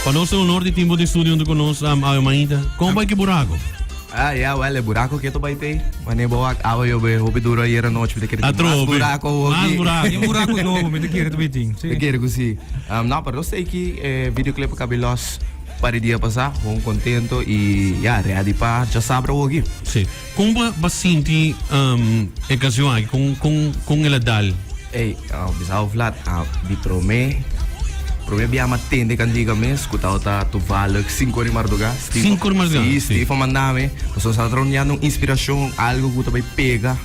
Pa nos ta un honor di tin bo den studio hunto cu nos um, awe mainta. Con bai ki buraco? Ah, ja, wel, e buraco keto bai tei. Wanneer bo wak awa yo be hopi duro ayer anochi, mi ta kere tin mas Atrobe. buraco Mas hopi. buraco. Tin buraco nobo, mi ta kere ta tin. Ta kere cu si. Um, no, pero nos ta aki, e videoclip a cabi los par di dia pasa, gewoon contento y ja, ready pa djasabra hoki. Sí. Kon bo a sinti e canción aki? Kon kon kon el a dal? Ey, bisa bo Vlad, di prome prome bia mi a tende cantica mes cu tabata toevallig cinco ora di marduga. Cinco ora di marduga? Si, Steve a manda mi. Pasobra nos tabata roniando un inspiracion, algo cu ta bay pega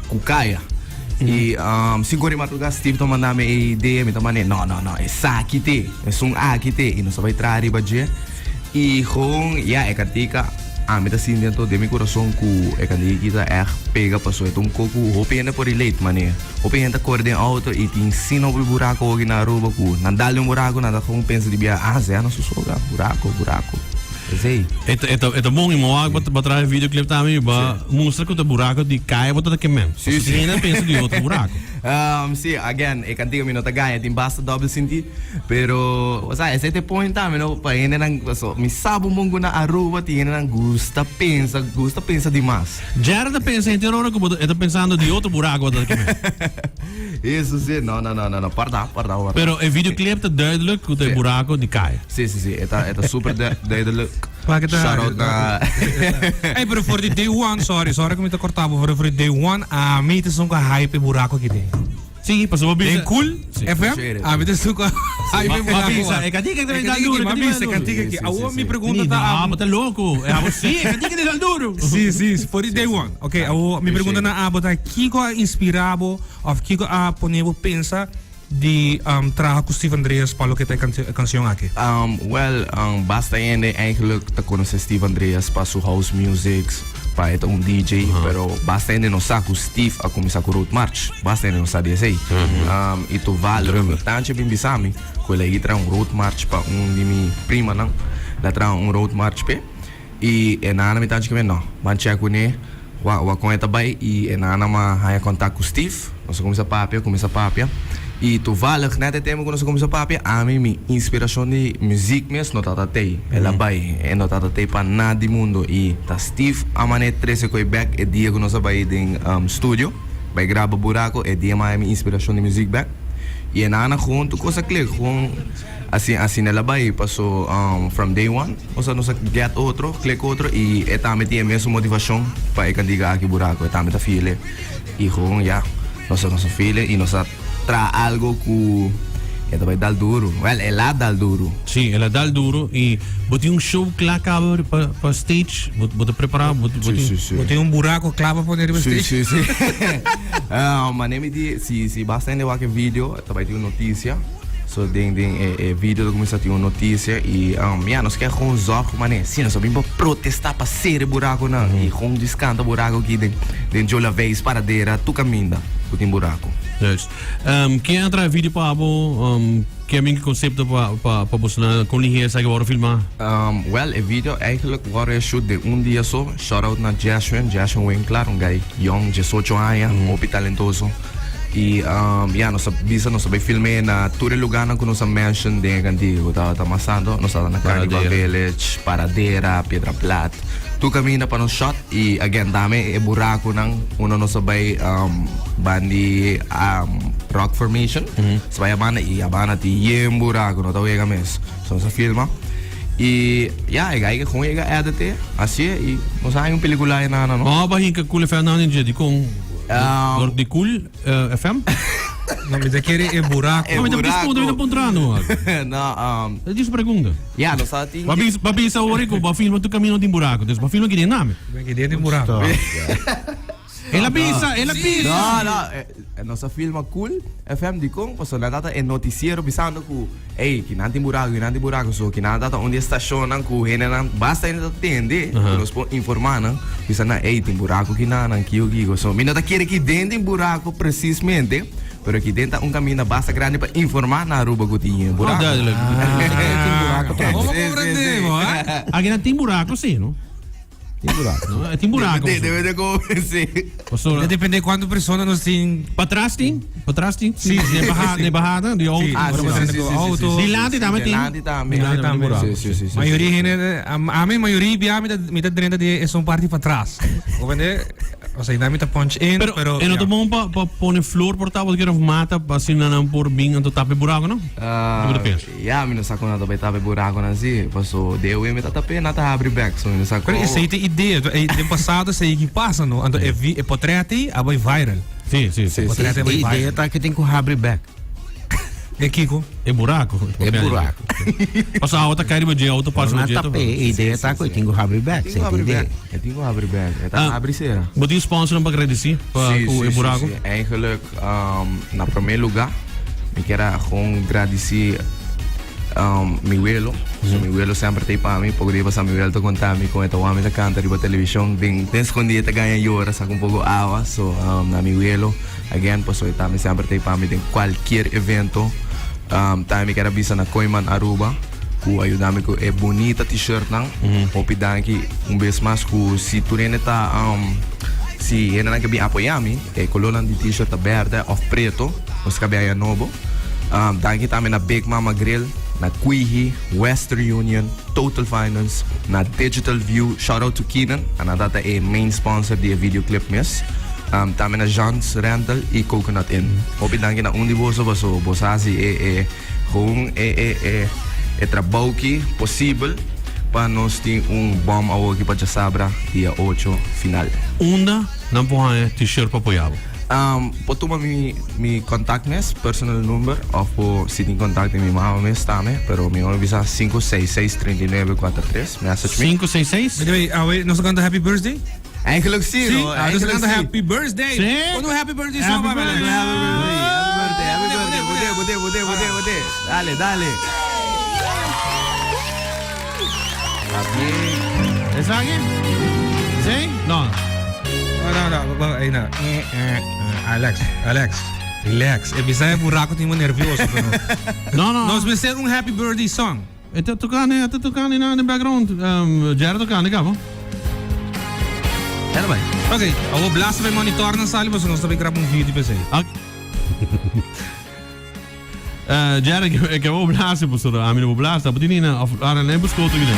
cu caya. Y cinco ora di marduga Steve ta manda mi e idea, mi ta manda no, no, no, esaki te, esun aki te. Y nos a bay traha riba dje. Y gewoon, ya, e cantica. Ami ta sinti anto den mi kurason ku e kandiga aki ta ègt pega pasobra e ta un kos ku hopi hende por relate manera. Hopi hende ta kore den outo i tin asina hopi buraku hopi na Aruba ku nan dal den un buraku nan ta kon pensa di bia ah sea nos soga buraku buraku esei. E ta e ta e ta bon i moa bo ta traha e videoclip tambe i bo a mustra ku ta buraku di kaya bo ta ta kemen. Si si. Hende a pensa di otro buraku. Si again e kantiga mi no ta gaña tin basta dobbel sinti. Pero, osea, esei ta e point tambe, no? Pa hendenan, paso, mi sa bon bon ku na Aruba tin hendenan gusta pensa, gusta pensa di mas. Jared ta pensa henter ora ku bo ta, e ta pensando di otro buraku bo ta keme. Eso si, no, no, no, no, no, parda, parda, parda. Pero e videoclip ta duidelijk ku ta e buraku di kaya. Si, si, si, e ta, e ta super duidelijk. Wak e ta. Shout out na. Ey, pero for di day one, sorry, sorry ku mi ta korta bo, pero for di day one, ami ta esun ku a hype e buraku aki den. Sí, pasobra bo bisa. Den Cool FM, ami ta esun ku hype e Bo bisa, e kantika ta dal duro, e kantika ta dal duro. E kantika aki. Awor mi pregunta ta. No, bo ta loko. E abo sí, e kantika ta dal duro. Sí, sí, for di day one. Ok, awor mi pregunta na abo ta kiko a inspira bo of kiko a pone bo pensa di traha ku Steve Andreas pa loke ta e kansion aki? Well, basta hende eigenlijk ta konosé Steve Andreas pa su house musics, pa e ta un DJ, pero basta hende no sa ku Steve a kuminsá ku Road March. Basta hende no sa di esei. I toevallig mi tantje bin bisa mi ku el a traha un Road March pa un di mi primanan. El a traha un Road March p'e. I e nana mi tantje kimen no, ban check kuné, wak wak kon e ta bai i e nana m'a haña kontak ku Steve, nos a kuminsá papia, kuminsá papia i toevallig nèt e tempu ku nos a kuminsá papia ami mi inspirashon di muzik mes no tabata tei, el a bai, e no tabata tei pa nada di mundo i ta Steve a man'é trese koe bèk e dia ku nos a bai den studio bai graba Buraco e dia m'a haña mi inspirashon di muzik bèk i e nana gewoon tur kos a klik gewoon. Asina asina el a bai paso from day one nos a nos a get otro click otro y e tambe tin e mesun motivacion pa e candiga aki buraco e tambe ta feel e y gewoon ya nos a nos a feel e y nos a traha algo cu e ta bai dal duro well el a dal duro. Si el a dal duro y bo tin un show cla caba pa pa stage bo bo ta prepara bo bo Si tin si si. Bo tin un buraco cla pa pone riba Si stage? si si manera mi di si si basta hende wak e video ta bai tin un noticia. So den den e e video ta kuminsá tin un notisia i ya nos ke gewoon zòrg ku manera si nos a bin pa protestá pa sera e burakunan i gewoon dis kanta buraku aki den den Jola Veis Paradera tur kaminda ku tin buraku. Juist. Ken a traha e video pa abo? Ken a bin ku konsepto pa pa pa boso kon lihé esaki wòrdu filmá? Wèl e video eigentlik wòrdu e shoot den un dia so. Shout out na Jeshwin, Jeshwin Winklar un guy yòn diesocho aña hopi talentoso. Y ya nos a bisa nos a bay film'é na tur e lugarnan cu nos a mention den e cantiga cu tabata mas santo. Nos tabata na Carnival Village, Paradera, Piedra Plat. Tur caminda pa nos shot y again tambe e buraconan unda nos a bay bandi Rock Formation. Nos a bay a banda y a banda tin yen buraco no ta wega mes. So nos a filma y ya e guy gewoon yega edit hacié y nos a haña un pelicula ahí na no. Bo a hinca Cool FM nan dje dicon? Dor di Cool FM? No, mi ta kere e buraco. No, mi ta puntra, mi ta puntrando. No, Ta djis pregunta. Ya, nos a tin. Bo a bisa ora cu bo a filma tur camino tin buraco, dus bo a filma kiden nami. Kiden tin buraco. El a bisa, el a bisa. No, no, nos a filma Cool FM dikon pasobra nan tata e noticiero bisando ku ey kinan tin buraku, kinan tin buraku. So kinan tata un di e stashonnan ku hendenan basta hende ta tende ku nos por informa nan bisa nan ey tin buraku kinanan kiko kiko. So mi no ta kere ki den tin buraku presismente pero ki den ta un kaminda basta grandi pa informa na Aruba ku tin buraku. Oh, duidelijk. Tin buraku tambe. Sí, sí, sí. Aki nan tin buraku si, no? Tin buraco. No, e tin buraco. Debe, debe de convencer. Pasobra. Ta depende cuanto persona nos tin. Patras tin? Patras tin? Si, si. Ne baha, ne bahada di auto. Si, Ah, ora si, bo si, drenta si, cu si, si, auto. si, si. Dilanti tambe tin. Dilanti tambe. Dilanti tambe tambe. buraco. Si, si, si, si. Mayoria hende, ami mayoria bia mi ta mi ta drenta di esun parti patras. Comprende? Osea, na mi ta punch in, Pero, pero e no ja. ta bon pa, pa pone flor por ta, porque of mata, pa asina nan por bin anto tapa e buraco, no? Ah, Kico bo ta pensa? ya, mi no sa con nan ta bay tapa e buraconan si. Paso, de oe mi ta tap'e, nan ta habri bek. So, mi no sa Pero con. esey ta idea. E den pasado esey ki pasa, no? Anto e vi, e potret ey a bay viral. Si, si, si. Si, Potret ey a E bay idea viral. ta cu tin cu habri bek. E kiko? E buraco. E buraco. Paso awa ta cay riba dje, auto pasa Pero riba nan dje. tap'e, e idea ta cu e tin cu habri bek. E tin Esey cu ta habri idea. bek. E tin cu habri bek. E ta Ah. habri sera. Bo tin sponsornan pa agradeci pa Sí, cu sí, e sí, buraco? sí. Eigenlijk, na primer lugar, mi kier a gewoon gradici mi welo. So, mi welo semper ta ei pa mi. Poco dia pasa mi welo ta conta mi con e ta wami ta canta riba television. Den, den escondi e ta gaña yora, saca un poco awa. So, na mi welo, again, paso e tambe semper ta ei pa mi den cualkier evento. Tambe mi kier a bisa na Kooiman Aruba cu a yuda mi cu e bunita t-shirtnan. Hopi danki un bes mas cu si tur hende ta, si hendenan ke bin apoya mi, e colornan di t-shirt ta berde of preto, nos ka bin haya nobo. Danki tambe na Big Mama Grill, na Kwihi, Western Union, Total Finance, na Digital View, shout out to Keenan, anan ta ta e main sponsor di e videoclip mes. Tambe na Jean's Rental y Coconut Inn. Hopi danki na un di boso paso boso hasi e e gewoon e e e e trabou ki posibel pa nos tin un bom awoki pa djasabra dia ocho final. Unda nan por haña t-shirt pa apoya bo? Por tuma mi mi contact mes, personal number, of por si tin contact di mi mama mes tambe, pero mi mama bisa 566 39 43, message mi. 566? By the way, awe nos a canta happy birthday? Eigenlijk si, Sí, no? ah, dus Eigenlijk canta si. happy birthday. Sí. Pon un happy birthday Happy song, papi. birthday. Happy birthday, happy birthday, happy birthday. Bude, bude, bude, bude. Dale, dale. Está bien. Esaki? Sí? No. No, no, no, no, ahí no. Eh, eh, eh, Alex, Alex, relax. E bisa e buraco tin mo nervioso, pero. No, no. Nos mester un happy birthday song. E ta tocando, e ta tocando na the background. Um, Jared tocando, cabo. Era bai. Ok, awo blasta bij monitor na sali, pasobra nos ta bay graba un video pesey. Ah. Eh, Jared, ik, ik heb ook blazen, pasobra ami no por blaza, but tin na of ara nee beschoten gine.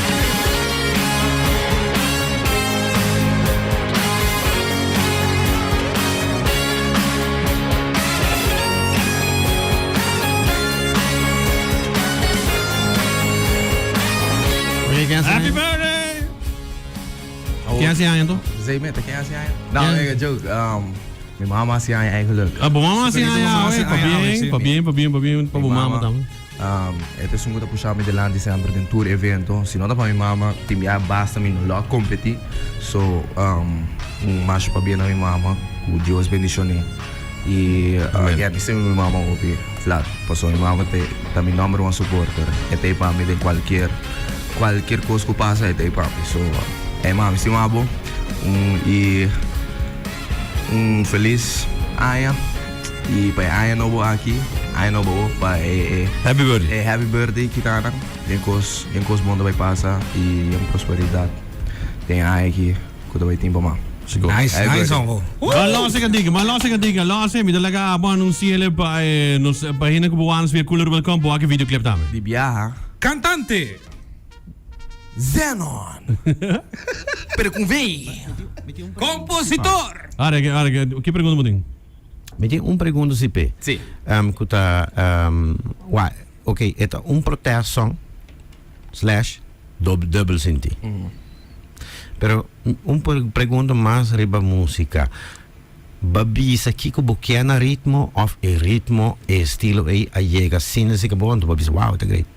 Happy birthday! Ken hasi aña to? Zei me, ken hasi aña? No, ik joke. Um, mi mama hasi aña eigenlijk. Ah, bo mama hasi aña, hasi pa aña, bien, pa bien, pa bien, pa bien, pa bo mama tambe. Um, het is un ku ta pusha mi delante semper den tur evento. Si no ta pa mi mama, tin bia basta mi no lo a competi. So, um, un masha pabia na mi mama, ku Dios bendicione. Y again, mi stima mi mama hopi flat. Pasobra mi mama te ta mi number one supporter. E ta ei pa mi den cualkier cualkier cos cu pasa e ta ei pa mi. So, ey mami stima bo. Un y un feliz aña. Y pa e aña nobo aki, aña nobo awo, pa e e Happy birthday. e happy birthday kitana. Den cos den cos bon ta bay pasa y den prosperidad den e aña aki. Ku ta bai tin pa ma. Sigur. Nice, Happy nice birthday. ongo. Ma lose kantika, ma lose kantika, lose. Mi ta laga abo anunsiele pa e nos pagina ku bo wans via cooler.com bo wak e videoclip tambe. Di biaha. Cantante. Zenon. Pero ku V. Compositor. Ara, ara, ki pregunta bo tin? Mi tin un pregunta si pe. Si. Ku ta wa ok e ta un protest song slash dubbel sinti. Pero un pregunta mas riba musica. Ba bisa kico bo kier na ritmo of e ritmo, e estilo ey a yega sin esey bo anto bo bisa wow ta great.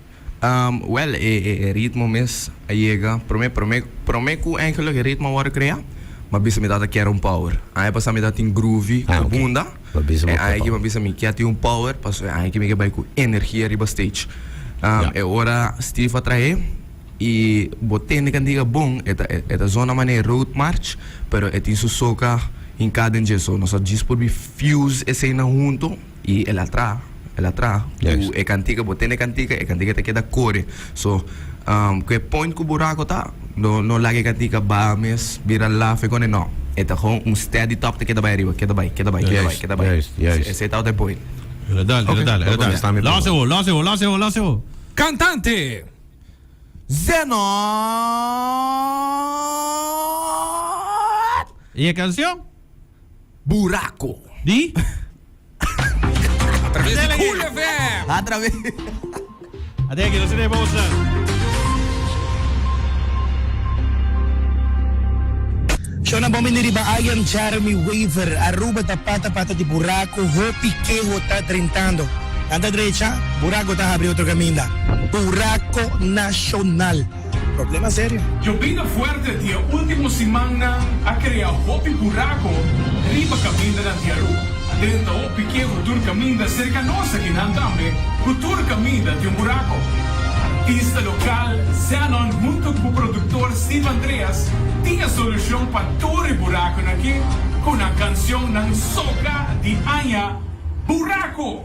Wel e e ritmo mes a yega prome prome prome cu eigenlijk e ritmo a worde crea mi a bisa mi tata kier un power. Aña pasa mi tata tin groovy Ah, cu ok. bunda Bo bisa bo e kier aña aki mi a power. bisa mi kier tin un power pasobra e aña aki mi ke bay cu energia riba stage. Ja. E ora Steve a trahe. Y bo tende cantiga bon, e ta e ta zona manera road march, pero e tin su soca hinca den dje, so nos a djis por bi fuse eseinan hunto y el a traha. El a traha. Juist. Ku e kantika, bo tene kantika, e kantika ta keda kore. So, ku e point ku buraco ta, no no laga e kantika baha mes, bira laf e kone, no. E ta gewoon un steady top ta keda bai ariba, keda bai, keda bai, keda bai, Juist, keda bai. juist, juist. Esei ta e point. El a dal, el a dal, el a dal. Está mi Laatste woord, laatste woord, laatste woord, laatste woord. Cantante! Zenon! E e canción? Buraco. Di? A traves di Cool FM! A traves. Até aqui, nos vemos. Shona bon bini riba I am Jeremy Wever Aruba ta pata pata di buraco hopi keho ta drentando nan ta drecha buraco ta habri otro caminda buraco nacional problema serio. Yobida fuerte di e ultimo simannan a crea hopi buraco riba camindanan di Aruba. A drenta hopi keho tur caminda cerca nos akinan tambe cu tur caminda tin un buraco. Artista local Zenon hunto cu productor Steve Andreas tin e solucion pa tur e buraconan aki cu nan cancionnan soca di aña Buraco!